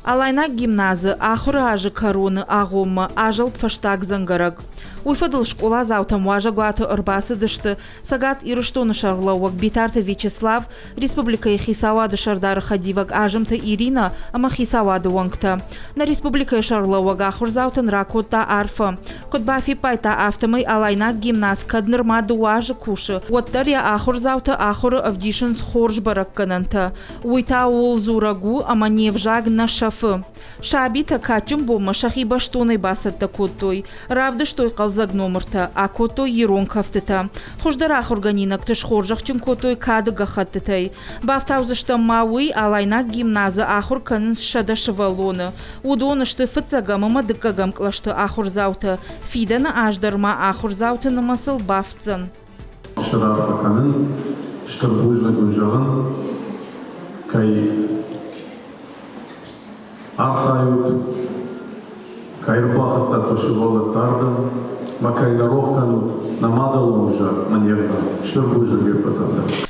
Алайнаг гимназы ахуыры азы кӕроны агъоммӕ азылд фӕстаг дзӕнгӕрӕг. Уый фӕдыл скъоладзаутӕм уазӕгуаты ӕрбацыдысты Цӕгат Ирыстоны сӕргълӕууӕг Битарты Вячеслав, республикӕйы хицауады сӕрдары хӕдивӕг Азымты Иринӕ ӕмӕ хицауады уӕнгтӕ. Нӕ республикӕйы сӕргълӕууӕг ахуырдзаутӕн ракодта арфӕ. Куыд бафиппайдта, афтӕмӕй Алайнаг гимназ кӕд нырма дыууӕ азы кусы, уӕддӕр йӕ ахуырдзаутӕ ахуыры ӕвдисынц хорз бӕрӕггӕнӕнтӕ. Уый та ууыл дзурӕг у, ӕмӕ не взаг нӕ сӕфы. Сабитӕ кадджын бонмӕ сӕхи бӕстонӕй бацӕттӕ кодтой, равдыстой хъӕлдзӕг номыртӕ, акодтой ирон кӕфтытӕ. Хуыздӕр ахуыргӕнинӕгты схорзӕхджын кодтой кады гӕххӕттытӕй. Бафтаудзыстӕм ма уый, Алайнаг гимназы ахуыр кӕнынц 100 сывӕллоны. Уыдон сты фыццӕгӕм ӕмӕ дыккӕгӕм кълӕсты ахуырдзаутӕ. Фидӕны аз дӕр ма ахуырдзауты нымӕцыл бафтдзӕн. Стыр арфӕ кӕнын, стыр бузныг уын зӕгъын, кӕй архайут, кӕй ӕрбахатдтат уӕ сывӕллӕтты ардӕм, мӕ кӕй нӕ рох кӕнут нӕ мадӕлон ӕвзаг, мӕ не гъдау. Стыр бузныг уе ппӕтӕн дӕр.